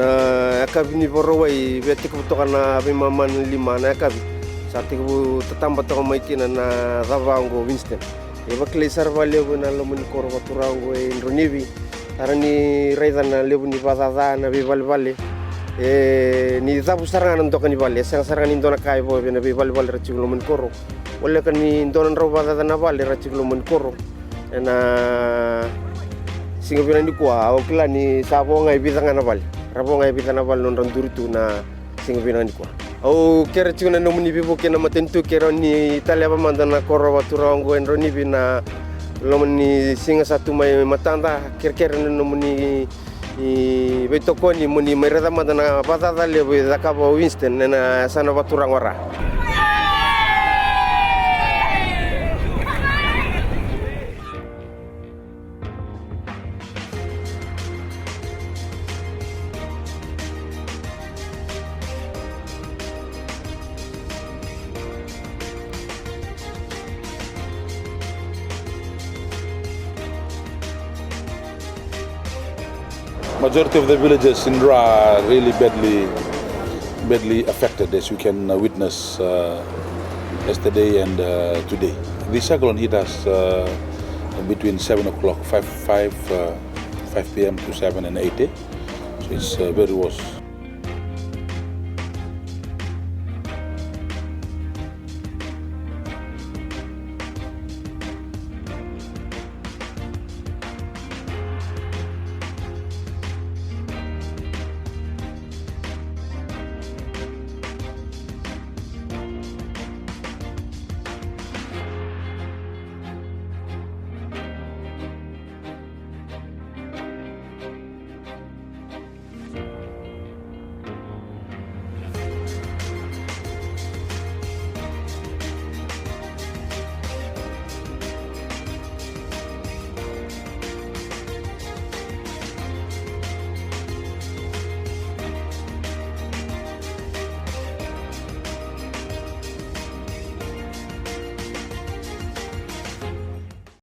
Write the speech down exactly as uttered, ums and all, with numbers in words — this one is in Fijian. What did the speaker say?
Na yakavi ni Vakarauwai, via tekivu toka na veimama na lima na yakavi, sa tekivu tataba toka mai kina na cava oqo Winston. E vakilai sara vakalevu ena loma ni koro vaturaga oqo e Dronivi. Sa rawa ni raica na levu ni vakacaca, na veivalevale. E, ni cavu sara ga na doka ni vale, e sega sara ga ni dua na ka e vo vei na veivalevale ra tiko loma ni koro. Voleka ni dua na drau vakacaca na vale ra tiko loma ni koro. Ena siga vinaka nikua, au kila ni sa vo ga e vica ga na vale. Ra vo ga e vica na vale nodra duri tu na siga vinaka nikua. Au kere tiko na nomuni veivuke na matanitu, ke rawa ni taleva mada na koro vaturaga oqo e Dronivi na loma ni siga sa tu mai matada, kerekere na nomuni veitokoni mo ni mai raica mada na vakacaca levu e cakava o Winston ena yasana vaturaga o Ra. Majority of the villages in Ra are really badly, badly affected, as you can, uh, witness, uh, yesterday and, uh, today. The cyclone hit us, uh, between seven o'clock, five, five, uh, five p m to seven and eight, eh? So it's, uh, very worse.